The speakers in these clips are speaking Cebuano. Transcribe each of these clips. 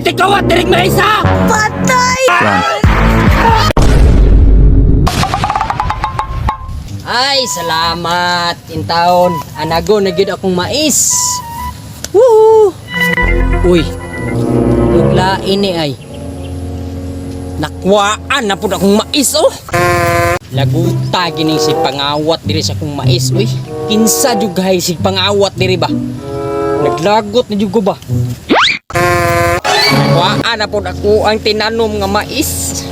tigkawat diring maisa! Patay! Ay, salamat intaon. Anago na gyud akong mais. Woo! Uy. Ug lain ni ay. Nakwaan na pud akong mais oh. Laguta gining si pangawat diri sa akong mais uy. Kinsa jud gay si pangawat diri ba? Naglagot na jud ko ba? Nakwaan na pud ako ang tinanom nga mais.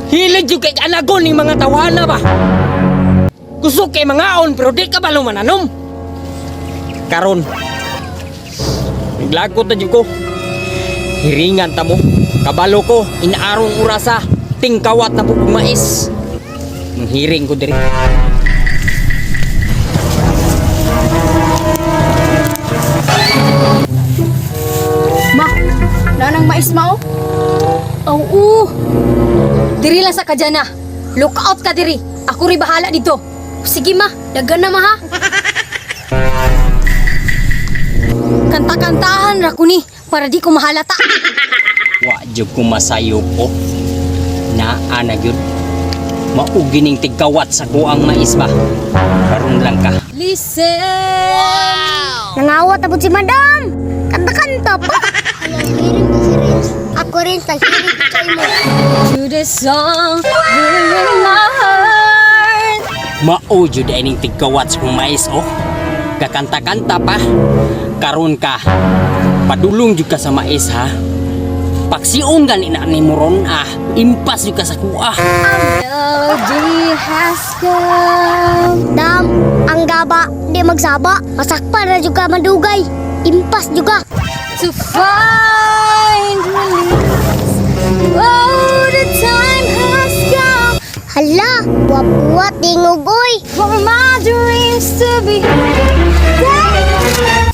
Hilig jud kay anagon ning mga tawana ba? Kusog kay mangaon pero di ka ba lumananom? Karon. Naglagot na jud ko. Hiringan ta mo. Kabalo ko inaarong orasa tingkawat na pud mais. Manghiring ko diri. Ma, nanang mais mao? Oo. Diri lang sa kadyana. Look out ka diri. Ako ri bahala dito. Sige ma, dagan na ma ha. Kanta-kantahan ra ko ni para di ko mahalata. Wa jud ko masayop ko. Naa na gyud. Maugi ning tigkawat sa kuang mais ba. Karon lang ka. Listen. Nangawat na po si Madam. Kanta-kanta pa. Hiring ko si Renz. Ako rin sa hiring ko sa imo. To the song in my heart. Mao jud ay ning tigkawat sa kong mais oh. Kakanta-kanta pa. Karon ka. Padulong jud ka sa mais ha. Paksiong gani na ni mo ron ah. Impas jud ka sa kuha. Melody has come. Dam, ang gaba, di magsaba. Masakpan na juga madugay. Impas juga. To find release. Oh, the time has come Hala, buwat-buwat, tingog oy. for my dreams to be.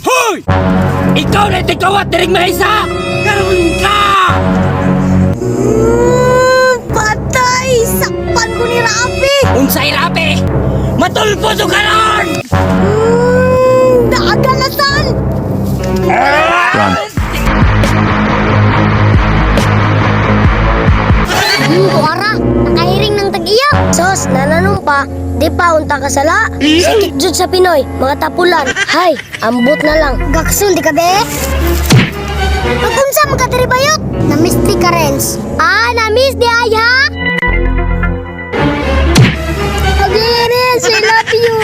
Hoy! Ikaw na tigkawat diring mais ha. Karon ka! Patay! Sakpan ko ni Rafi! Unsay rapi? Matulpo jud karon! Naagalasan! Kuara, nakahiring ng tag-iya. Sos, nananong pa, di pa unta ka sala. Sakit jud sa Pinoy, mga tapulan. Hay, ambot na lang. Gaksul, di ka be? Pag-unsa man ka diri bayot? Namiss di ka, Renz. Ah, namiss di ay ha? Okay, Renz, I love you.